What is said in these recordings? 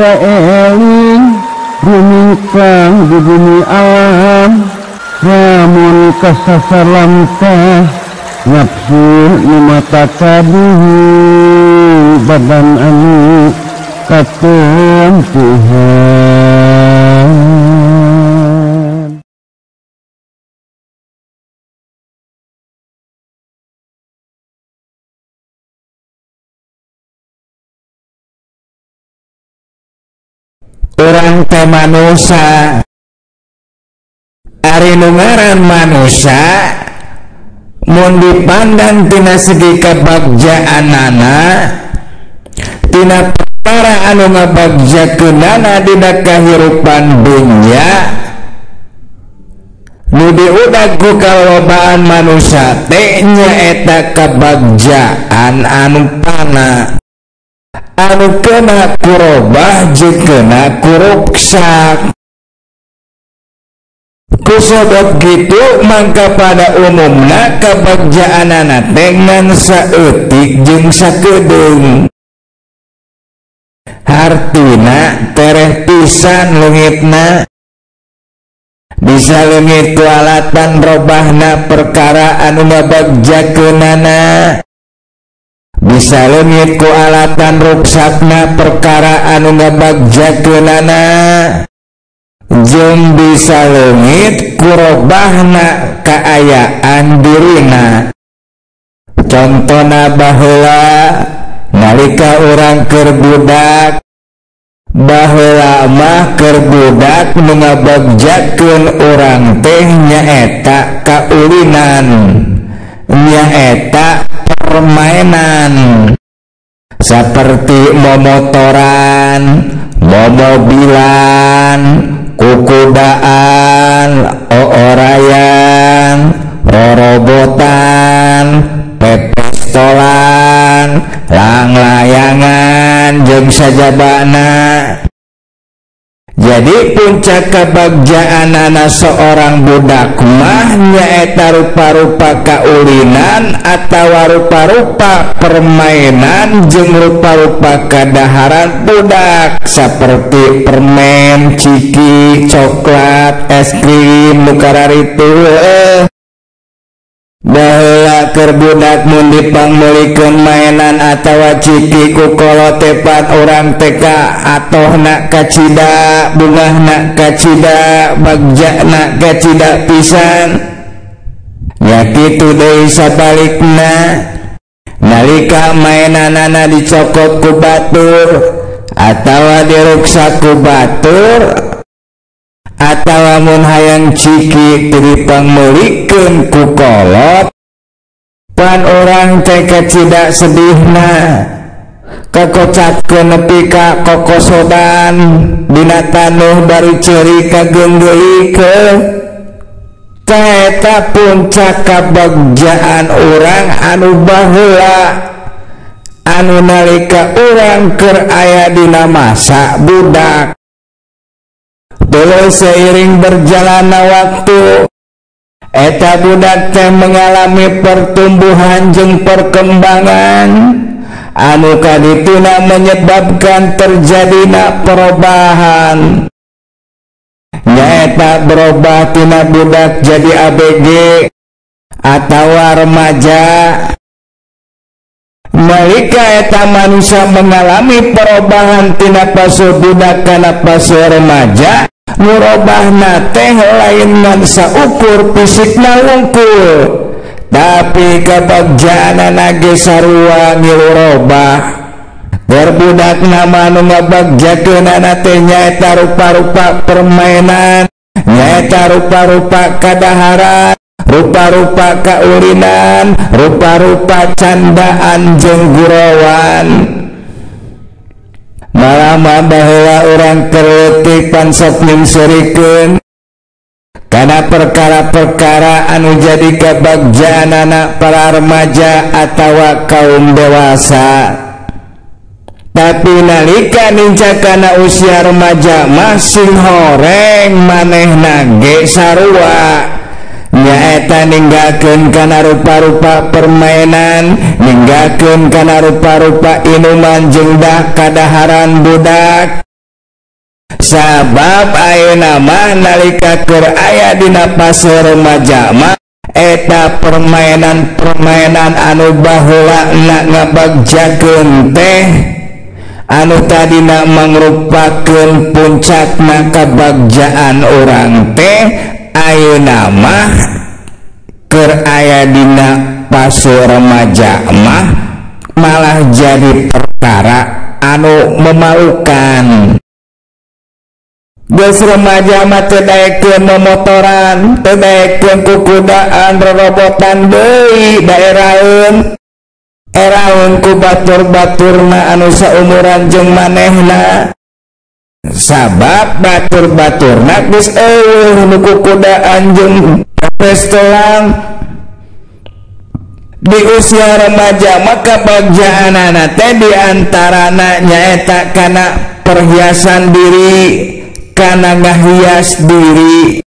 kaeling rumingkang di bumi alam lamun kasasar lamtah nafsu nu mata kaduhu badan anu katempuhan. Urang teh manusia, ari nu ngaran manusia mun dipandang tina segi kabagjaanana, tina perkara anu ngabagjakeunana dina kahirupan dunya nu diudag ku kalobaan manusia teh nyaeta kabagjaan anu pana, anu kena kurobah jeung kena kuruksak. Kusabab gitu mangka pada umumna kabagjaanana teh ngan saeutik jeung sakedeung, hartina tereh pisan leungitna, bisa leungit ku alatan robahna perkara anu ngabagjakeunana, bisa leungit ku alatan ruksakna perkara anu ngabagjakeunana, jeung bisa leungit ku robahna kaayaan dirina. Contona baheula nalika urang keur budak, baheula mah keur budak nu ngabagjakeun urang teh nyaeta kaulinan, nyaeta permainan seperti momotoran, momobilan, kukudaan, oorayan, rorobotan, pepestolan, langlayangan jeung sajabana. Jadi puncak kabagjaanana seorang budak mah nyaeta rupa-rupa kaulinan atawa rupa-rupa permainan jeung rupa-rupa kadaharan budak seperti permen, ciki, coklat, es krim, nu kararitu. Baheula keur budak mun dipangmeulikeun mainan atawa ciki ku kolotepan urang TK atohna kacida, bungahna kacida, bagjana kacida pisan. Nya kitu deui sabalikna, nalika mainanana dicokot ku batur atawa diruksak ku batur atawa mun hayang ciki teu dipangmeulikeun ku kolot, pan urang teh kacida sedihna, kakocatkeun nepi ka kokosodan dina tanuh bari ceuri kageunggeulikeun. Eta puncak kabagjaan urang anu baheula, anu nalika urang keur aya dina masa budak. Tuluy seiring berjalanna waktu, eta budak teh mengalami pertumbuhan jeung perkembangan anu kadituna menyebabkan terjadina perubahan. Nyaeta berubah tina budak jadi ABG atawa remaja. Nalika eta manusia mengalami perubahan tina fase budak kana fase remaja, murobahna teh lain ngan saukur fisikna wungkul, tapi kabagjaanana ge sarua ngilu robah. Berbudakna mah nu ngabagjakeunana teh nyaeta rupa-rupa permainan, nyaeta rupa-rupa kadaharan, rupa-rupa kaulinan, rupa-rupa candaan jeung gurauan. Malah baheula urang keur leutik pan sok nyungsurikeun kana perkara-perkara anu jadi kabagjaanana para remaja atawa kaum dewasa. Tapi nalika ninca kana usia remaja masing horeng manehna ge sarua, nyaeta ninggalkeun kana rupa-rupa permainan, ninggalkeun kana rupa-rupa inuman jeung dah kadaharan budak. Sabab ayeuna mah nalika keur aya dina fase remaja mah eta permainan-permainan anu baheula ngabagjakeun teh anu tadina mangrupakeun puncakna kabagjaan urang teh ayeuna mah keur aya dina fase remaja mah malah jadi perkara anu memalukan. Geus remaja mah teu daekeun momotoran, teu daekeun kukudaan, rorobotan deui daeraeun. Eraeun ku batur-baturna anu saumuran jeung manehna. Sabab batur-baturna geus eueuh nu kukudaan jeung pestolang. Di usia remaja maka bagjaanana teh diantarana nyaeta kana perhiasan diri, kana ngahias diri.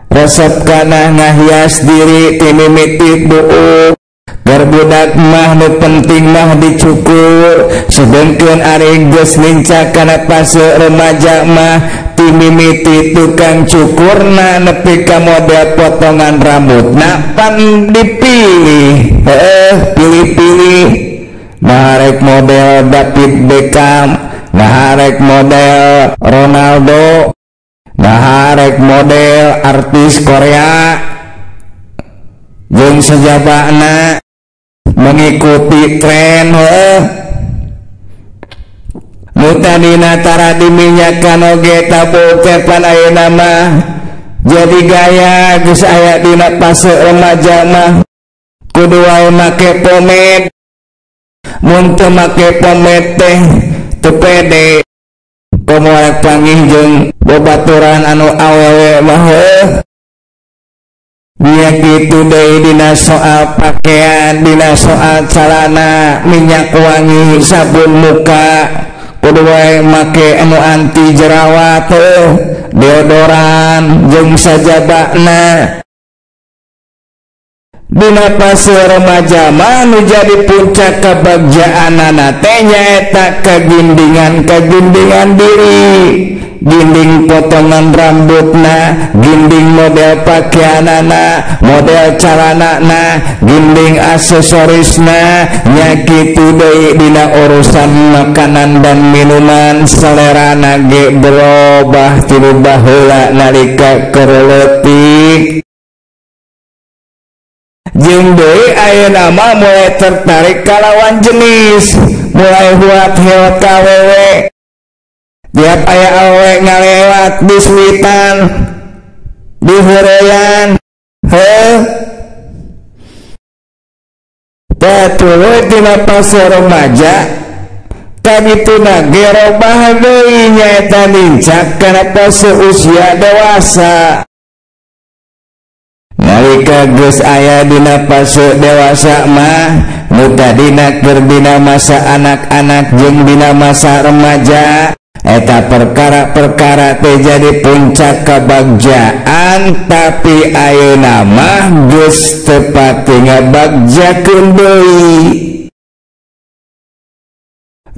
Resep kana ngahias diri timimiti buuk. Budak mah nu penting mah dicukur, sedengkeun ari geus lincah kana fase remaja mah timimiti tukang cukurna nepi ka model potongan rambutna pan dipilih. Heuh, pilih-pilih. Nah rek model David Beckham, nah rek model Ronaldo, nah rek model artis Korea jeung sejabana mengikuti tren. Heuh, nu tadina tara diminyakan oge tabuk teh pan ayeuna mah jadi gaya geus aya dina fase remaja mah kudu wae make pomade. Mun teu make pomade teh teu pede. Komo rek panggih jeung babaturan anu awewe mah heuh. Nya kitu deui dina soal pakaian, dina soal calana, minyak wangi, sabun muka, kudu wae make anu anti jerawat, deodoran jeung sajabana. Dina fase remaja mah nu jadi puncak kabagjaanana teh nyaeta kagindingan-kagindingan diri. Ginding potongan rambutna, ginding model pakaianana, model calanana, ginding aksesorisna, nya kitu deui dina urusan makanan dan minuman selerana ge berubah ti baheula nalika keur leutik. Jeung deui ayeuna mah mulai tertarik ka lawan jenis, mulai huat-heot ka wewe. Tiap aya awewe ngalewat disuitan, diheureyan, heuh. Teh tuluy tina fase remaja kadituna ge robah deui nyaeta nincak kana fase usia dewasa. Nalika geus aya dina fase dewasa mah nu tadina keur dina masa anak-anak jeung dina masa remaja eta perkara-perkara teh jadi puncak kabagjaan, tapi ayeuna mah geus teu pati ngabagjakeun deui.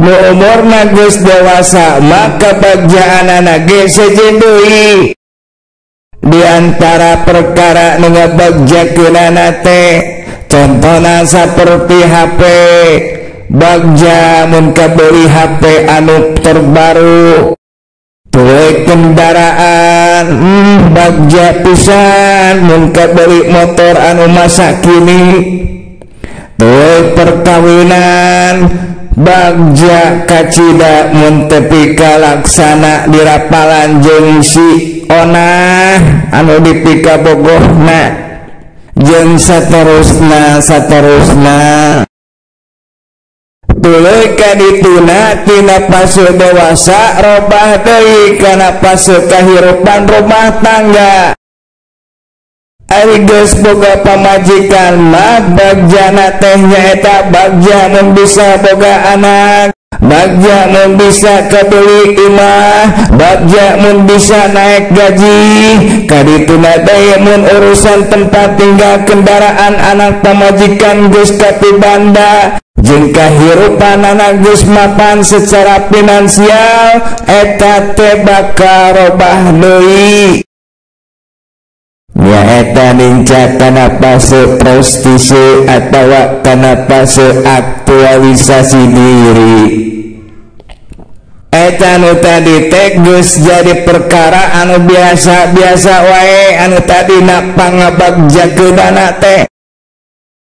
Nu umurna geus dewasa mah kabagjaanana ge sejen deui. Di antara perkara nu ngabagjakeunana teh contohna saperti HP. Bagja mun kabeli HP anu terbaru, tuluy kendaraan, bagja pisan mun kabeli motor anu masa kini, tuluy perkawinan, bagja kacida mun tepi kalaksana dirapalan jeung si onah anu dipikabogohna jeung saterusna saterusna. Tuluy kadituna tina fase dewasa robah deui kana fase kahirupan rumah tangga. Ari geus boga pamajikan mah bagjana teh nyaeta bagja mun bisa boga anak, bagja mun bisa kabeli imah, bagja mun bisa naik gaji. Kadituna deui mun urusan tempat tinggal, kendaraan, anak, pamajikan geus kapibanda. Jeung kahirupanana geus mapan secara finansial eta teh bakal robah deui. Nyaeta nincak kana fase prestise atawa kana fase aktualisasi diri. Eta nu tadi teh geus jadi perkara anu biasa-biasa wae anu tadina pangabagjakeunana teh.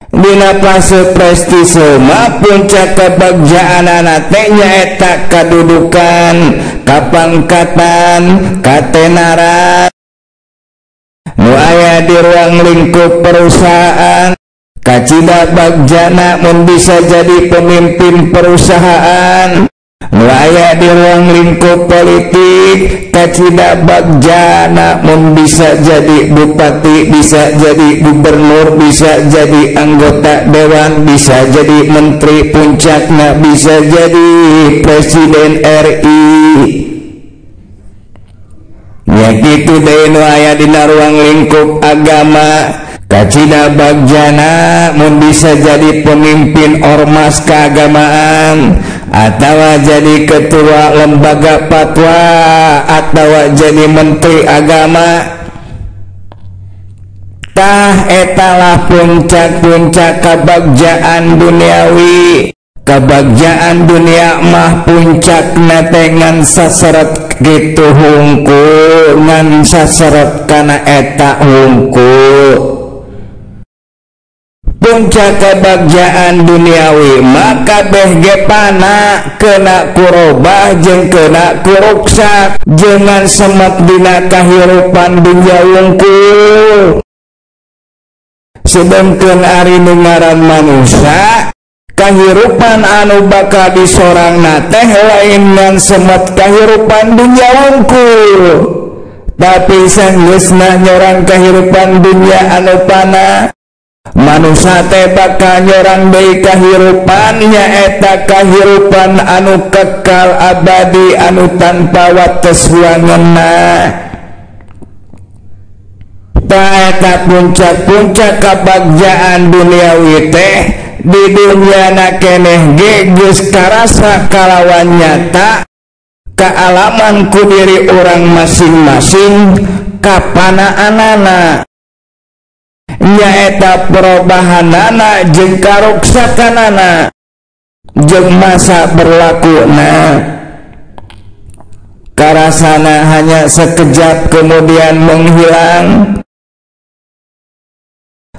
Dina fase prestise mah puncak kabagjaanana teh nyaeta kadudukan, kapangkatan, katenaran nu aya di ruang lingkup perusahaan. Kacida bagjana mun bisa jadi pemimpin perusahaan. Nu aya di ruang lingkup politik, kacida bagjana mun bisa jadi bupati, bisa jadi gubernur, bisa jadi anggota dewan, bisa jadi menteri, puncakna bisa jadi presiden RI. Ya gitu deui nu aya dina ruang lingkup agama, kacida bagjana mun bisa jadi pemimpin ormas keagamaan atawa jadi ketua lembaga fatwa atawa jadi menteri agama. Tah etalah puncak-puncak kabagjaan duniawi. Kabagjaan dunia mah puncakna teh ngan saseret kitu hungkul, ngan saseret kana eta hungkul. Puncak kebagjaan duniawi maka kabeh ge pana kena kurobah jeung kena kuruksak, jangan semet dina kahirupan dunya wungkul. Sedengkeun ari nu ngaran manusia, kahirupan anu bakal disorangna teh lain ngan semet kahirupan dunya wungkul, tapi sanggeusna nyorang kahirupan dunya anu pana. Manusia teh bakal nyorang deui kahirupan nyaeta kahirupan anu kekal abadi anu tanpa wates wangenna. Tah eta puncak-puncak kabagjaan duniawi teh di dunyana keneh ge geus karasa kalawan nyata kaalaman ku diri urang masing-masing kapanaanana, nyaeta perobahanana jeung karuksakanana jeung masa berlakuna. Karasana hanya sekejap kemudian menghilang.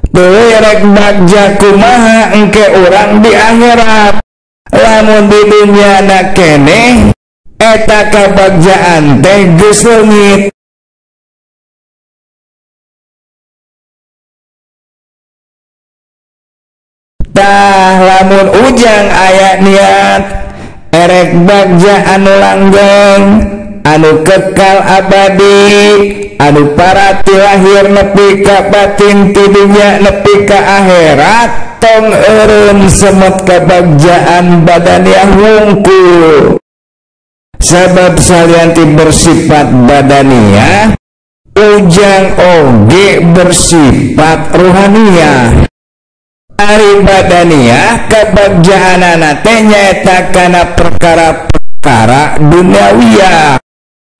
Teuing rek bagja kumaha engke urang di akhirat, lamun di dunyana keneh eta kabagjaan teh geus leungit. Tah lamun ujang aya niat erek bagja anu langgeng, anu kekal abadi, anu parati lahir nepi ka batin ti dunya nepi ka akhirat, tong eureun semet kabagjaan badaniah wungkul. Sabab salianti bersifat badaniah, ujang oge bersifat ruhaniah. Ari badaniah kabagjaanana teh nyaeta kana perkara-perkara duniawiyah,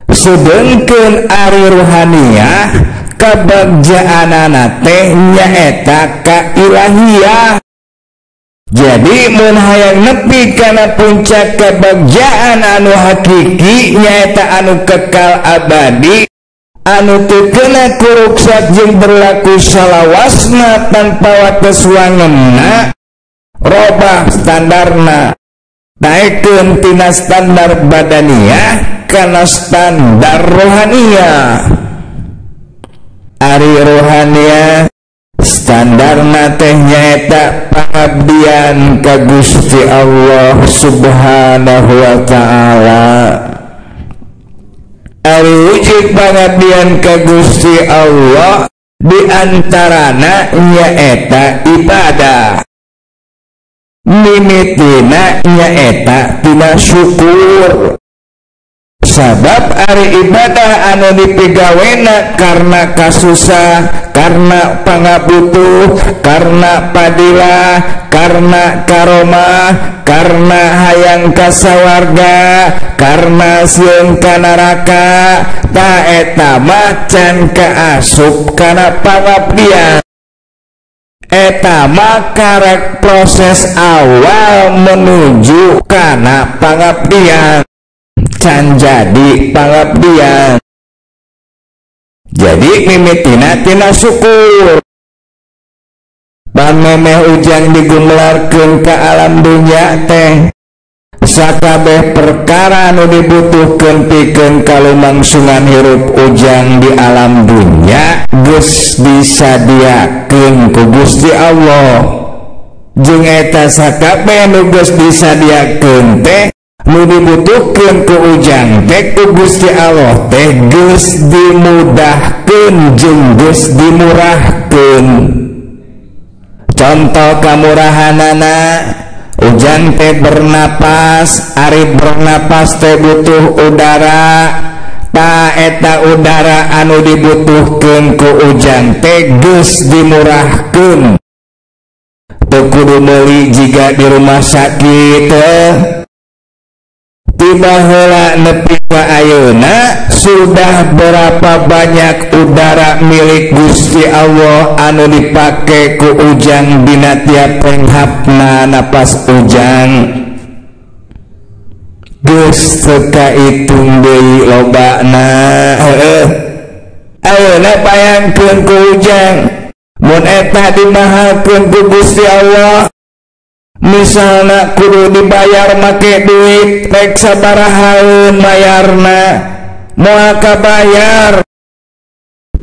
sedengkeun ari ruhaniah kabagjaanana teh nyaeta ka ilahiyah. Jadi mun hayang nepi kana puncak kabagjaan anu hakiki nyaeta anu kekal abadi, anu teu kena kuruksak jeung berlaku salawasna tanpa wates wangenna, robah standarna, naekkeun tina standar badaniah kana standar rohaniah. Ari rohaniah standarna teh nyaeta pangabdian ka Gusti Allah Subhanahu wa taala. Ari wujud pangabdian ka Gusti Allah di antarana nyaeta ibadah, mimitina nyaeta tina syukur. Sabab ari ibadah anu dipigawena karena kasusah, karena pangabutuh, karena padilah, karena karomah, karena hayang kasawarga, karena sieun ka neraka, ta eta mah can kaasup kana pangabdian. Eta mah karek proses awal menuju kana pangabdian, can jadi pangabdian. Jadi mimitina tina syukur. Pamemeh ujang digumelarkeun ka alam dunya teh, sakabeh perkara anu dibutuhkeun pikeun kalumangsungan hirup ujang di alam dunya geus disadiakeun ku Gusti Allah. Jeung eta sakabeh nu geus disadiakeun teh nu dibutuhkeun ku ujang teh ku Gusti Allah teh geus dimudahkeun jeung geus dimurahkeun. Contoh kamurahanana, ujang teh bernapas, ari bernapas teh butuh udara. Ta eta udara anu dibutuhkeun ku ujang teh geus dimurahkeun. Teu kudu meuli jiga di rumah sakit. Tiba heula nepi ka ayeuna sudah berapa banyak udara milik Gusti Allah anu dipake ku ujang dina tiap penghapna napas ujang. Geus teu kaitung deui lobana. Heueuh. Ayeuna bayangkeun ku ujang mun eta dimahalkeun ku Gusti Allah, misalna kudu dibayar make duit rek sabarahaeun bayarna moal kabayar.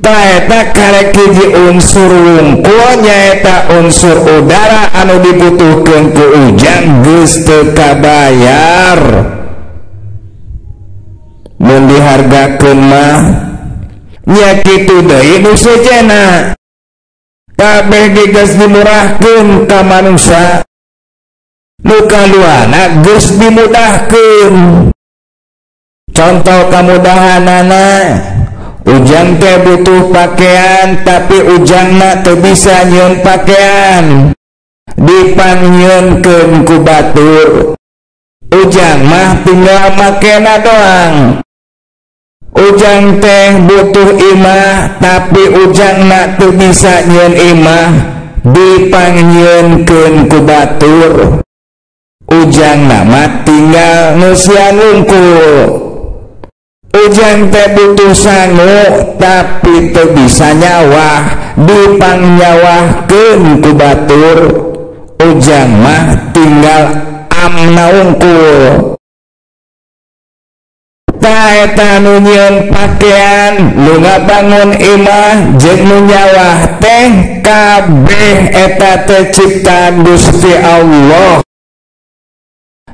Ta eta karek hiji unsur wungkul nyaeta unsur udara anu dibutuhkeun ku ujang geus teu kabayar. Mun dihargakeun mah nya kitu deui nu sejenna. Kabeh geus dimurahkeun ka manusia, nu kaduana geus dimudahkeun. Contoh kamudahanana, ujang teh butuh pakaian tapi ujangna teu bisa nyieun pakaian, dipangnyieunkeun ku batur. Ujang mah tinggal makena doang. Ujang teh butuh imah tapi ujangna teu bisa nyieun imah, dipangnyieunkeun ku batur. Ujang nama tinggal ngusian wungkul. Ujang teh butuh sangu tapi teu bisa nyawah, dipangnyawakeun ku batur. Ujang mah tinggal amna wungkul. Ta eta nu nyieun pakaian, nu ngabangun imah jeung nu nyawah teh kabeh eta teh ciptaan Gusti Allah.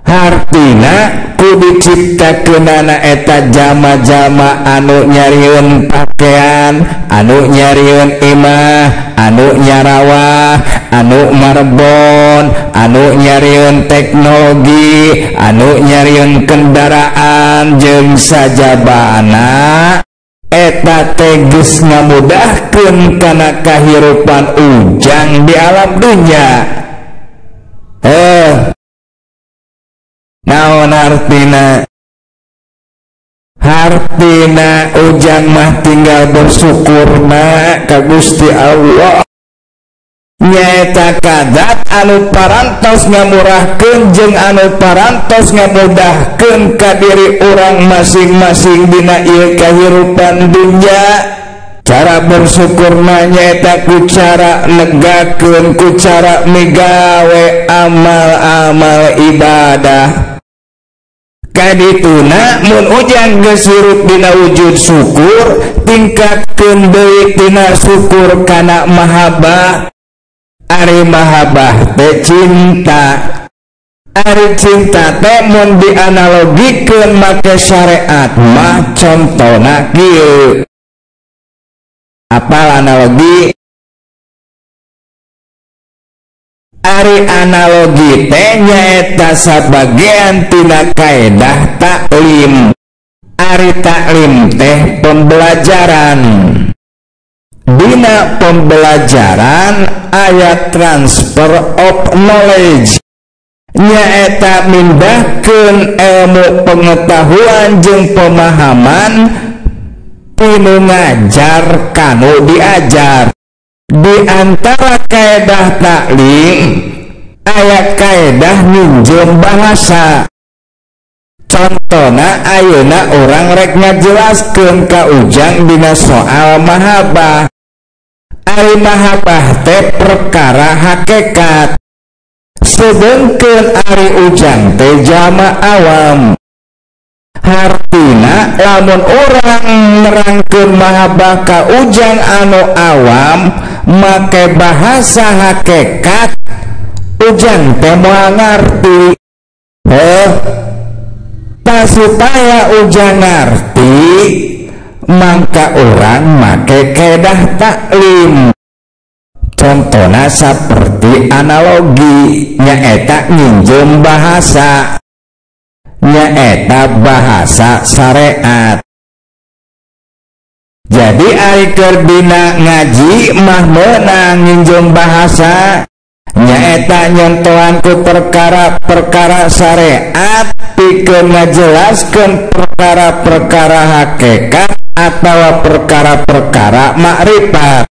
Hartina ku diciptakeunana eta jama-jama anu nyarieun pakaian, anu nyarieun imah, anu nyarawah, anu marbon, anu nyarieun teknologi, anu nyarieun kendaraan jeung sajabana. Eta teh geus ngamudahkeun kana kahirupan ujang di alam dunya. Naon artina? Hartina ujang mah tinggal bersyukurna ka Gusti Allah. Nyaeta kadat anu parantos ngamurahkeun jeung anu parantos ngamudahkeun ka diri urang masing-masing dina ieu kahirupan dunya. Cara bersyukurna nyaeta ku cara negakeun, ku cara migawe amal-amal ibadah. Kadituna mun ujang geus hirup dina wujud syukur, tingkatkeun deui tina syukur kana mahabbah. Ari mahabbah teh cinta. Ari cinta teh mun dianalogikeun make syariat mah contona kieu. Apal analogi? Ari analogi teh nyaeta sabagean tina kaedah taklim. Ari taklim teh pembelajaran. Dina pembelajaran aya transfer of knowledge, nyaeta mindahkeun ilmu pengetahuan jeung pemahaman tinu ngajar kanu diajar. Di antara kaedah taklim aya kaedah minjem bahasa. Contona ayeuna urang rek ngajelaskeun ka Ujang dina soal mahabbah. Ari mahabbah teh perkara hakikat, sedengkeun ari Ujang teh jama awam. Hartina lamun urang nerangkeun mahabbah ka Ujang anu awam make bahasa hakikat, Ujang teh moal ngarti. Tah supaya Ujang ngarti mangka urang make kedah taklim. Contohna seperti analogi, nyaeta nginjem bahasa, nyaeta bahasa syariat. Jadi ari keur dina ngaji mah meunang nginjem bahasa, nyaeta nyontohan ku perkara-perkara syariat pikeun ngajelaskeun perkara-perkara hakikat atau perkara-perkara makrifat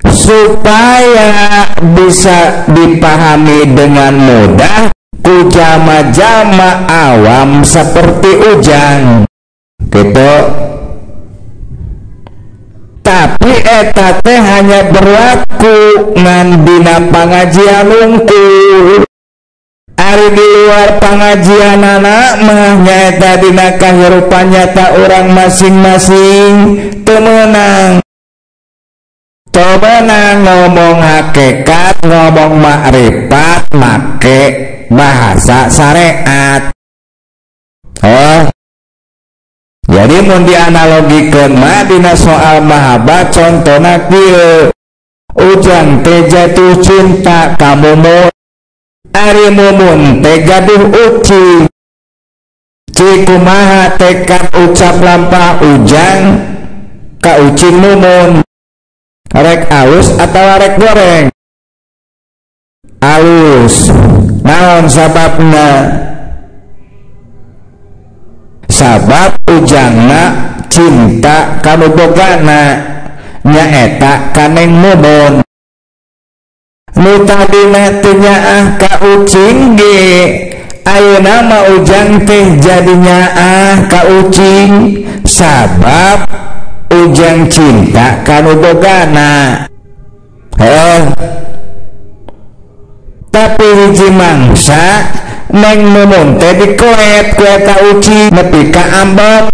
supaya bisa dipahami dengan mudah ku jama-jama awam seperti Ujang gitu. Tapi eta teh hanya berlaku ngan dina pangajian wungkul. Ari di luar pangajianana mah nyaeta dina kahirupan nyata urang masing-masing teu meunang. Teu meunang ngomong hakikat, ngomong makrifat make bahasa syariat. Oh, jadi mun dianalogikeun mah dina soal mahabbah contona kieu. Ujang teh jatuh cinta ka Mumun, ari Mumun teh gaduh ucing. Cik kumaha tekad ucap lampah Ujang ka ucing Mumun? Rek alus atawa rek goreng? Alus. Naon sababna? Sabab Ujangna cinta kanu bogana, nyaeta ka Neng Mumun. Nu tadina teu nyaah ka ucing ge, ayeuna mah Ujang teh jadi nyaah ka ucing sabab Ujang cinta kanu bogana. Tapi hiji mangsa Neng Mumun teh dikoet ku eta ucing nepi ka ambek.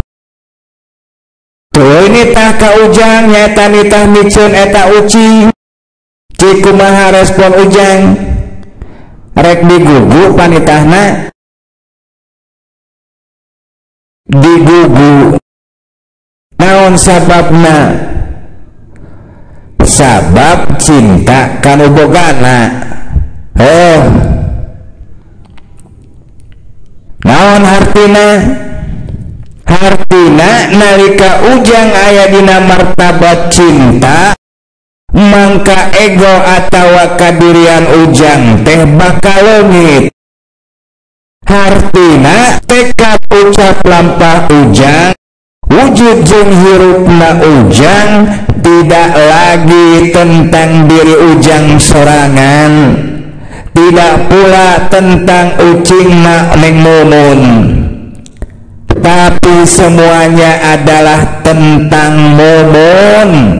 Tuluy nitah ka Ujang, nyaeta nitah miceun eta ucing. Cik kumaha respon Ujang? Rek digugu panitahna? Digugu. Naon sababna? Sabab cinta kanu bogana. Naon hartina? Hartina nalika Ujang aya dina martabat cinta, mangka ego atawa kadirian Ujang teh bakal leungit. Hartina tekad ucap lampah Ujang, wujud jeung hirupna Ujang tidak lagi tentang diri Ujang sorangan, tidak pula tentang ucingna Neng Mumun, tapi semuanya adalah tentang Mumun.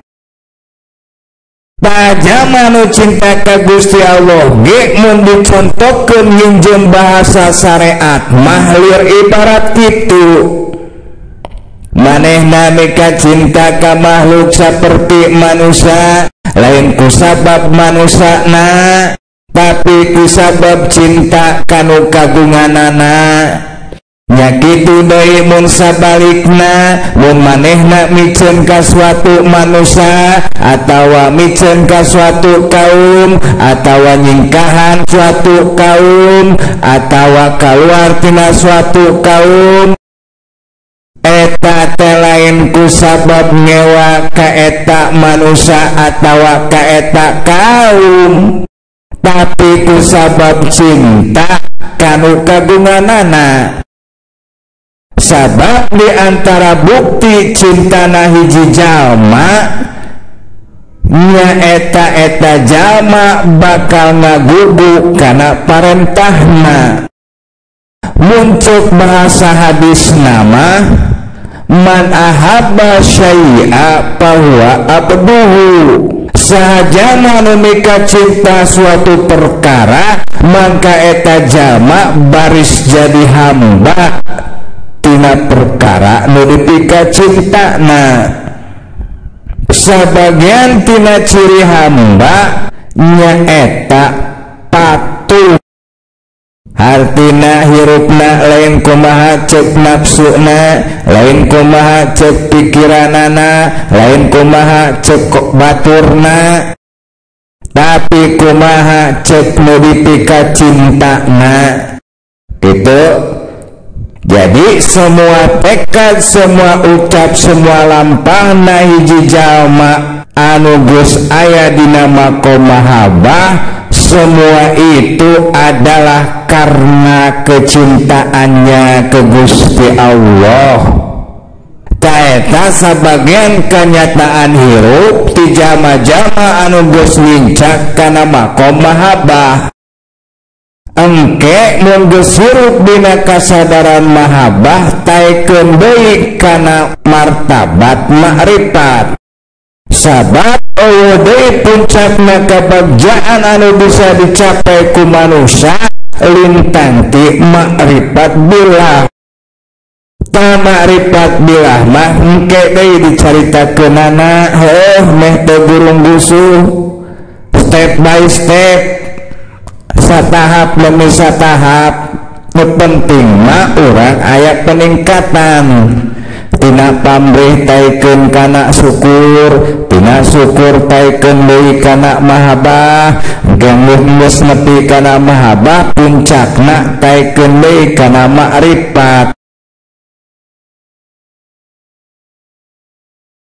Tajama nu cinta ka Gusti Allah ge mun dicontohkeun nginjem bahasa syariat mah lir ibarat kitu. Manehna mika cinta ka makhluk seperti manusia, lain ku sabab manusana, tapi ku sabab cinta kanu kagunganana. Nya kitu deui mun sabalikna, mun manehna miceun ka suatu manusia atawa miceun ka suatu kaum atawa nyingkahan suatu kaum atawa kaluar tina suatu kaum, Eta teh lain ku sabab ngewa ka eta manusia atawa ka eta kaum, tapi ku sabab cinta kanu kagunganana. Sabab di antara bukti cintana hiji jalma nya eta-eta jalma bakal ngagugu kana parentahna. Muncul bahasa hadis nama man ahabba syai'a fahuwa abduhu. Sahajana nu mika cinta suatu perkara maka eta jalma baris jadi hamba tina perkara nu dipika cintana. Sabagian tina ciri hamba nyaeta patuh. Hartina hirupna lain kumaha cek nafsuna, lain kumaha cek pikiranana, lain kumaha cek baturna, tapi kumaha cek nu dipika cintana. Gitu. Jadi semua tekad, semua ucap, semua lampahna hiji jalma anu geus aya dina maqam mahabbah, semua itu adalah karena kecintaannya ke Gusti Allah. Taeta sabagian kenyataan hirup ti jalma-jalma anu geus nincak kana maqam mahabbah. Engke mun geus hirup dina kasadaran mahabbah taekeun deui kana martabat makrifat. Sabab eueuh deui puncakna kabagjaan anu bisa dicapai ku manusia lintang ti makrifat billah. Ta makrifat billah mah engke deui dicaritakeunana heuh meh teu gurung gusuh, step by step, satahap demi satahap. Nu penting mah urang aya peningkatan. Tina pamrih taikeun kana syukur, tina syukur taikeun deui kana mahabbah, geus nepi kana mahabbah puncakna taikeun deui kana makrifat.